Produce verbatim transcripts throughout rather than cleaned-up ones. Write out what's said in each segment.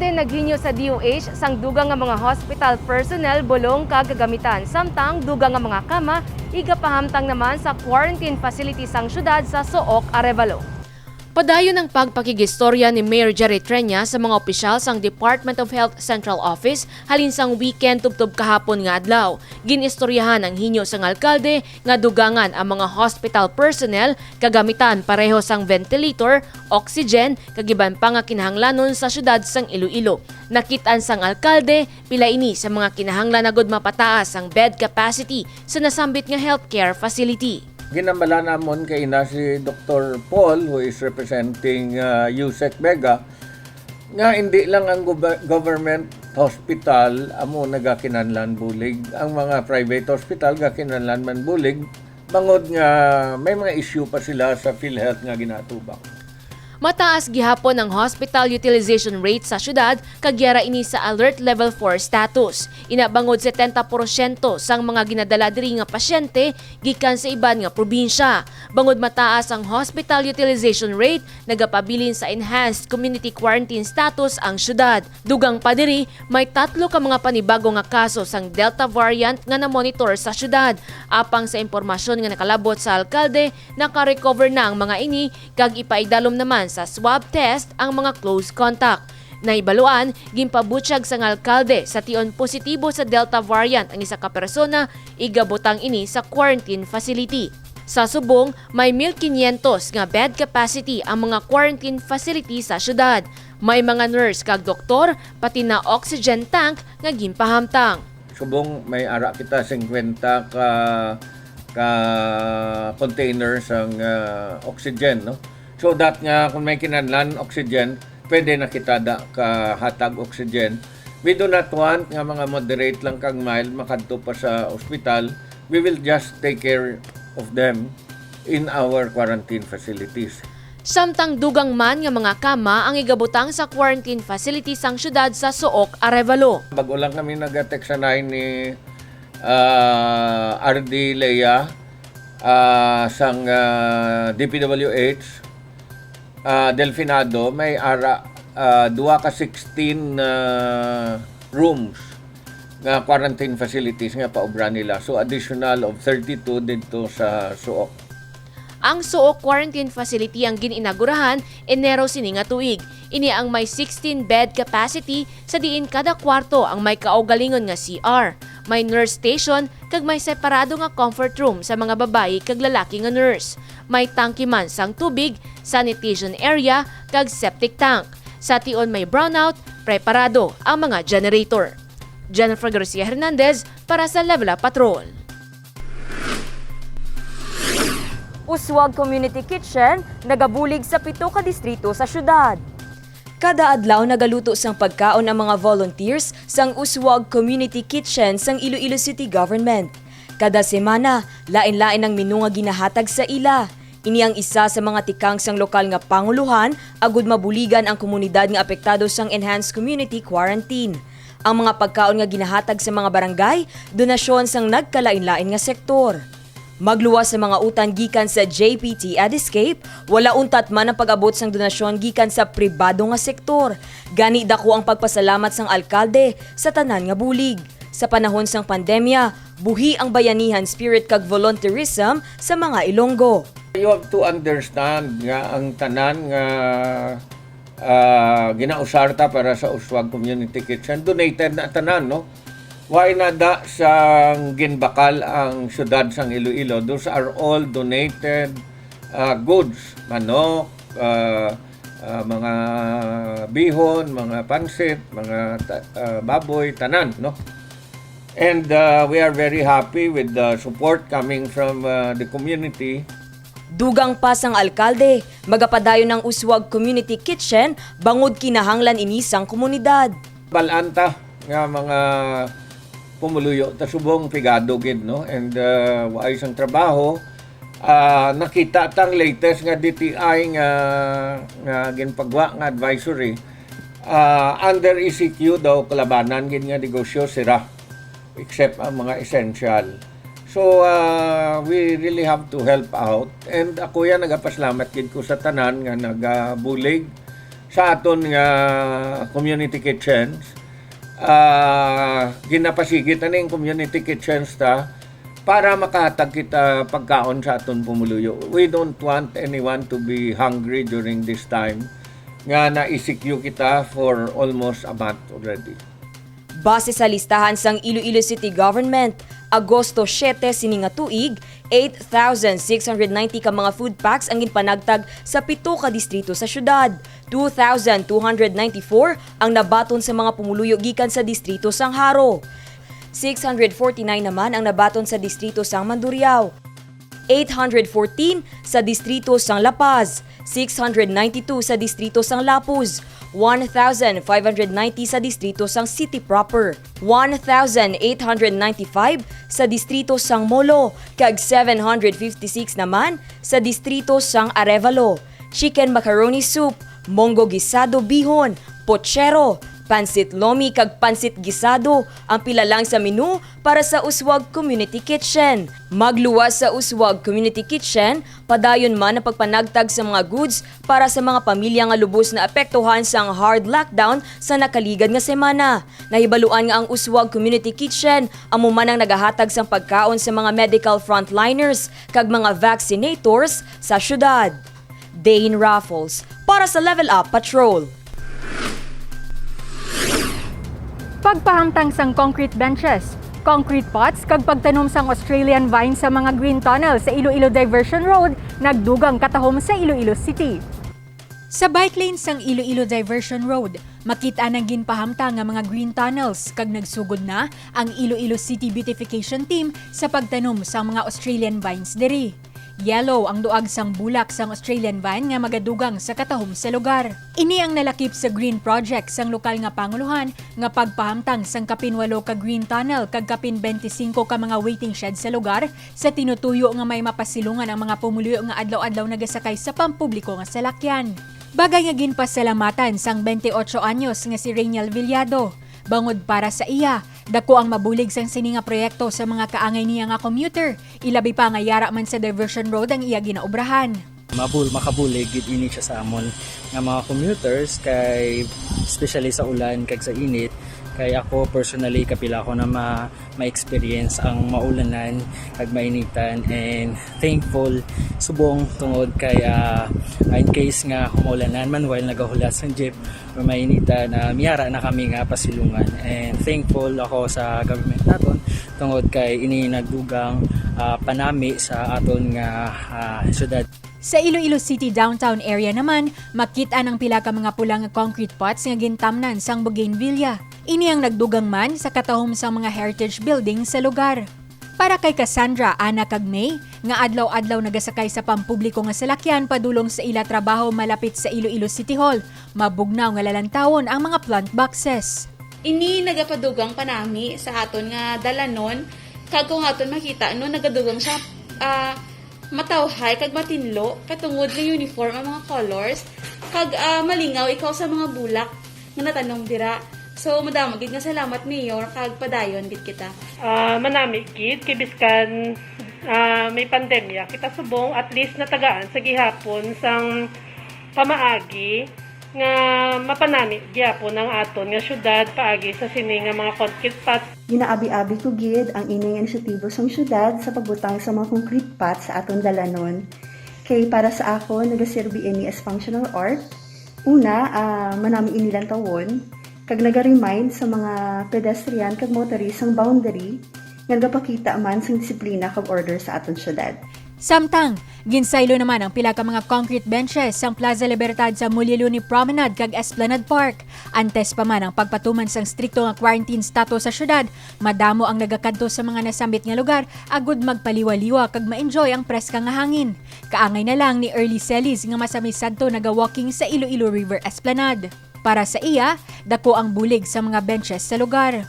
Din naghinyo sa D O H sang dugang nga mga hospital personnel, bulong kag kagamitan, samtang dugang nga mga kama igapahamtang naman sa quarantine facility sang syudad sa Sook, Arevalo. Padayon ang pagpakigistorya ni Mayor Jerry Treña sa mga opisyal sang Department of Health Central Office halin sang weekend tubtob kahapon nga adlaw. Gin-istoryahan ang hinyo sang alkalde nga dugangan ang mga hospital personnel, kagamitan pareho sang ventilator, oxygen, kag iban pa nga kinahanglanon sa syudad sang Iloilo. Nakit-an sang alkalde pila ini sa mga kinahanglan agud mapataas ang bed capacity sa nasambit nga healthcare facility. Ginambala namon kay ina si Doktor Paul, who is representing, uh, Yusek Vega, nga hindi lang ang goba-, government hospital amo nagakinahanglan bulig. Ang mga private hospital gakinahanglan man bulig, bangod nga may mga issue pa sila sa PhilHealth nga ginaatubang. Mataas gihapon ang hospital utilization rate sa syudad, kag yara ini sa Alert Level four status. Ina bangod setenta porsyento sang mga ginadala diri nga pasyente gikan sa iban nga probinsya. Bangod mataas ang hospital utilization rate, nagapabilin sa enhanced community quarantine status ang syudad. Dugang pa diri, may tatlo ka mga panibago nga kaso sang Delta variant nga namonitor sa syudad. Apang sa impormasyon nga nakalabot sa alkalde, naka-recover na ang mga ini kag ipaidalom naman sa swab test ang mga close contact. Nahibaluan, ginpabutyag sang alkalde sa tion positibo sa Delta variant ang isa ka persona, igabutang ini sa quarantine facility. Sa subong, may mil kinyentos nga bed capacity ang mga quarantine facility sa syudad. May mga nurse kag doktor, pati na oxygen tank nga ginpahamtang. Subong may ara kita singkwenta ka, ka container sang, ah, oxygen, no? So that nga kung may kinahanglan oxygen, pwede na kita da kahatag oxygen. We do not want nga mga moderate lang kag mild makadto pa sa ospital. We will just take care of them in our quarantine facilities. Samtang dugang man nga mga kama ang igabutang sa quarantine facility sang syudad sa Sook, Arevalo. Bag-o lang kami nagateksanay ni, ah, R D Lea, ah, sang, ah, D P W H, ah, Delfinado, may ara, ah, duha ka sixteen, ah, rooms nga quarantine facilities nga paobra nila. So, additional of thirty-two didto sa Sook. Ang Sook Quarantine Facility ang gin-inagurahan Enero sini nga tuig. Ini ang may sixteen bed capacity, sa diin kada kwarto ang may kaugalingon nga C R. May nurse station kag may separado nga comfort room sa mga babayi kag lalaki nga nurse. May tangke man sang tubig, sanitation area, kag septic tank. Sa tion may brownout, preparado ang mga generator. Jennifer Garcia Hernandez para sa Level Up Patrol. Uswag Community Kitchen nagabulig sa pito ka distrito sa syudad. Kada adlaw nagaluto sang pagkaon ang mga volunteers sang Uswag Community Kitchen sang Iloilo City Government. Kada semana, lain-lain ang menu nga ginahatag sa ila. Ini ang isa sa mga tikang sang lokal nga pangulohan agud mabuligan ang komunidad nga apektado sang enhanced community quarantine. Ang mga pagkaon nga ginahatag sa mga barangay, donasyon sang nagkalain-lain nga sektor. Magluwas sa mga utang gikan sa J P T Ediscape, wala untat man ang pag-abot sang donasyon gikan sa pribado nga sektor. Gani, dako ang pagpasalamat sang alkalde sa tanan nga bulig. Sa panahon sang pandemya, buhi ang bayanihan spirit kag volunteerism sa mga Ilonggo. You have to understand nga ang tanan nga, ah, ginausar ta para sa Uswag Community Kitchen, donated na tanan, no? Wala na da sang ginbakal ang siyudad sang Iloilo. Those are all donated, ah, goods, manok, ah, ah, mga bihon, mga pansit, mga ta-, ah, baboy, tanan, no? And, uh, we are very happy with the support coming from, uh, the community. Dugang pa sang alkalde, magapadayon ang Uswag Community Kitchen bangod kinahanglan ini sang komunidad. Balaan ta nga mga pumuluyo ta subong pigado gid, no? And, uh, waay sang trabaho. Ah, nakita tang latest nga D T I nga, nga ginpagwa nga advisory, ah, under E C Q daw kalabanan gid nga negosyo sira, except ang mga essential. So, ah, we really have to help out. And ako yan, nagapasalamat gid ko sa tanan nga nagabulig Sa aton nga community kitchens, ah, ginapasigit na ning community kitchens ta para makahatag kita pagkaon sa aton pumuluyo. We don't want anyone to be hungry during this time nga na-E C Q kita for almost a month already. Base sa listahan sang Iloilo City Government, Agosto siete sini nga tuig, eight thousand six hundred ninety ka mga food packs ang ginpanagtag sa pito ka distrito sa syudad. Two thousand two hundred ninety-four ang nabaton sa mga pumuluyo gikan sa distrito sang Jaro. Six hundred forty-nine naman ang nabaton sa distrito sang Mandurriao. Eight hundred fourteen sa distrito sang La Paz, six hundred ninety-two sa distrito sang Lapuz, one thousand five hundred ninety sa distrito sang City Proper, one thousand eight hundred ninety-five sa distrito sang Molo, kag seven hundred fifty-six naman sa distrito sang Arevalo. Chicken macaroni soup, monggo gisado bihon, pochero, pansit lomi kag pansit gisado ang pila lang sa menu para sa Uswag Community Kitchen. Magluwas sa Uswag Community Kitchen, padayon man ang pagpanagtag sa mga goods para sa mga pamilya nga lubos na apektuhan sang hard lockdown sa nakaligad nga semana. Nahibaluan nga ang Uswag Community Kitchen amo man ang nagahatag sang pagkaon sa mga medical frontliners kag mga vaccinators sa syudad. Dane Raffles para sa Level Up Patrol. Pagpahamtang sang concrete benches, concrete pots, kag pagtanom sang Australian vine sa mga green tunnel sa Iloilo Diversion Road nagdugang katahom sa Iloilo City. Sa bike lane sang Iloilo Diversion Road, makit-an ang ginpahamtang nga mga green tunnels kag nagsugod na ang Iloilo City Beautification Team sa pagtanom sang mga Australian vines diri. Yellow ang duag sang bulak sang Australian vine nga magadugang sa katahom sa lugar. Ini ang nalakip sa Green Project sang lokal nga pangulohan nga pagpahamtang sang kapin walo ka green tunnel kag kapin twenty-five ka mga waiting shed sa lugar sa tinutuyo nga may mapasilungan ang mga pumuluyo nga adlaw-adlaw nagasakay sa pampubliko nga salakyan. Bagay nga ginpasalamatan sang twenty-eight anyos nga si Rainiel Villado. Bangod para sa iya, dako ang mabulig sang sini nga proyekto sa mga kaangay niya nga commuter, ilabi pa nga yara man sa diversion road ang iya ginaobrahan. Mabul makabulig gid ini siya sa amon nga mga commuters, kay especially sa ulan kag sa init, kay ako personally kapila ko na ma ma-experience ang maulanan kag mainitan, and thankful subong tungod kay ah, in case nga maulanan man while nagahulat sang jeep or mainitan, ah, miyara na kami nga pasilungan, and thankful ako sa government naton tungod kay ini nagdugang ah, panami sa aton nga ah, syudad. Sa Iloilo City downtown area naman, makit-an ang pila ka mga pula nga concrete pots nga gintamnan sang bougainvillea. Ini ang nagdugang man sa katahom sang mga heritage building sa lugar. Para kay Cassandra, Ana kag May, nga adlaw-adlaw nagasakay sa pampubliko nga salakyan padulong sa ila trabaho malapit sa Iloilo City Hall, mabugnaw nga lalantawon ang mga plant boxes. Ini nagapadugang panami sa aton nga dalanon, kag kung aton makita, no, nagadugang siya ah, matawhay kag matinlo katungod nga uniform ang mga colors, kag ah, malingaw ikaw sa mga bulak nga natanom dira. So madamo gid nga salamat, Mayor, kag padayon gid kita. Ah, manami gid kay biskan ah, may pandemya, kita subong at least natagaan sa gihapon sang pamaagi nga mapanami gyapon ang aton nga syudad paagi sa sini nga mga concrete path. Ginaabi-abi ko gid ang ini nga inisyatibo sang syudad sa pagbutang sa mga concrete path sa aton dalanon. Kay para sa akon, nagaserbi ini as functional art. Una, ah, manami ini lantawon, kag naga-remind sa mga pedestrian kag motorist sang boundary nga nagapakita man sang disiplina kag order sa aton syudad. Samtang, ginsaylo naman ang pila ka mga concrete benches sang Plaza Libertad sa Mulyaluni Promenade kag Esplanade Park. Antes pa man ang pagpatuman sang strikto nga quarantine status sa syudad, madamo ang nagakadto sa mga nasambit nga lugar agud magpaliwaliwa kag ma-enjoy ang preska nga hangin. Kaangay na lang ni Early Celis nga masami sadto naga-walking sa Iloilo River Esplanade. Para sa iya, dako ang bulig sa mga benches sa lugar.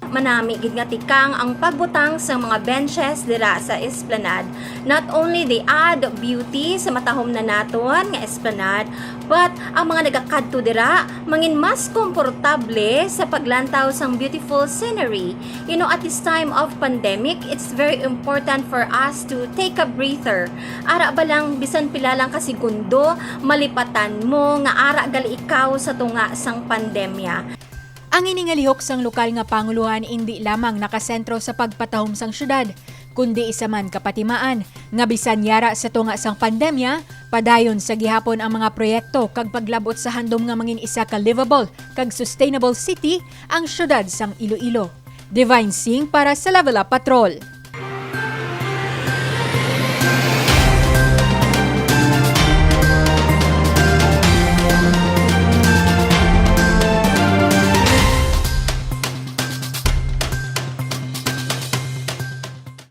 Manami gid nga tikang ang pagbutang sang mga benches dira sa Esplanade. Not only they add beauty sa matahom na naton nga Esplanade, but ang mga nagakadto dira mangin mas komportable sa paglantaw sang beautiful scenery. You know, at this time of pandemic, it's very important for us to take a breather. Ara ba lang, bisan pila lang ka segundo, malipatan mo nga ara gali ikaw sa tunga sang pandemya. Ang ini nga lihok sang lokal nga pangulohan indi lamang nakasentro sa pagpatahom sang syudad, kundi isa man kapatimaan nga bisan yara sa tunga sang pandemya, padayon sa gihapon ang mga proyekto kag paglab-ot sa handom nga mangin isa ka livable kag sustainable city ang syudad sang Iloilo. Divine Singh para sa Level Up Patrol.